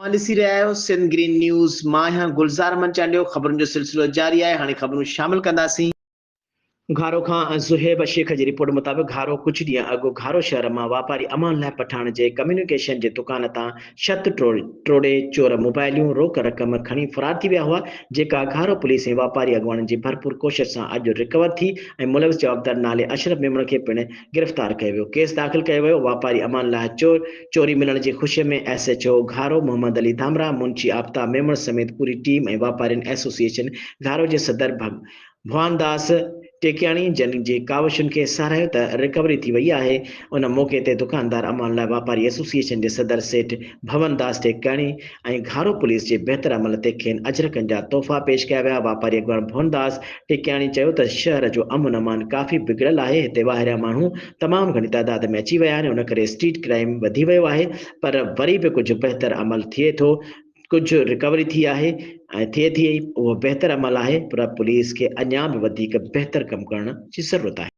اوهان ڏسي رهيا آهيو سنڌ گرين نيوز، مان آهيان گلزار احمد چانڊيو، خبرن جو سلسلو جاري آهي، هاڻي خبرون شامل ڪنداسين. گهارو کان زوهيب شيخ جي رپورٽ مطابق گهارو ڪجهه ڏينهن اڳ گهارو شهر مان واپاري امان الله پٺاڻ جي ڪميونيڪيشن جي دڪان تان ڇت ٽوڙي چور موبائليون روڪ رقم کڻي فرار ٿي ويا هئا جيڪا گهارو پوليس ۽ واپاري اڳواڻن جي ڀرپور ڪوشش سان اڄ رڪور ٿي ۽ ملوث جوابدار نالي اشرف ميمڻ کي پڻ گرفتار ڪيو ويو ڪيس داخل ڪيو ويو واپاري امان الله چور چوري ملڻ جي خوشي ۾ S H O Gharo Muhammad Ali Dhamrah Munshi Aftab Memon سميت پوري ٽيم ۽ واپارين ايسوسيئيشن گهارو جي صدر ڀوان داس ٽيڪياڻي جن جي ڪاوشن کي ساراهيو ته رڪوري ٿي وئي آهي ان موقعي تي دڪاندار امان الله واپاري ايسوسيئيشن جي صدر سيٺ ڀون داس ٽيڪياڻي ۽ گهارو پوليس جي بهتر عمل تي کين اجرڪن جا تحفا پيش ڪيا ويا واپاري اڳواڻ ڀون داس ٽڪياڻي چيو ته شهر جو امن امان ڪافي بگڙيل آهي، هتي ٻاهريان ماڻهو تمام گهڻي تعداد ۾ اچي ويا آهن، ان ڪري اسٽريٽ ڪرائيم وڌي ويو آهي پر وري به ڪجهه بهتر عمل ٿئي ٿو، ڪجهه رڪوري ٿي آهي ۽ ٿئي ٿي، اهو بهتر عمل آهي پر پوليس کي اڃا به وڌيڪ بهتر ڪم ڪرڻ جي ضرورت آهي.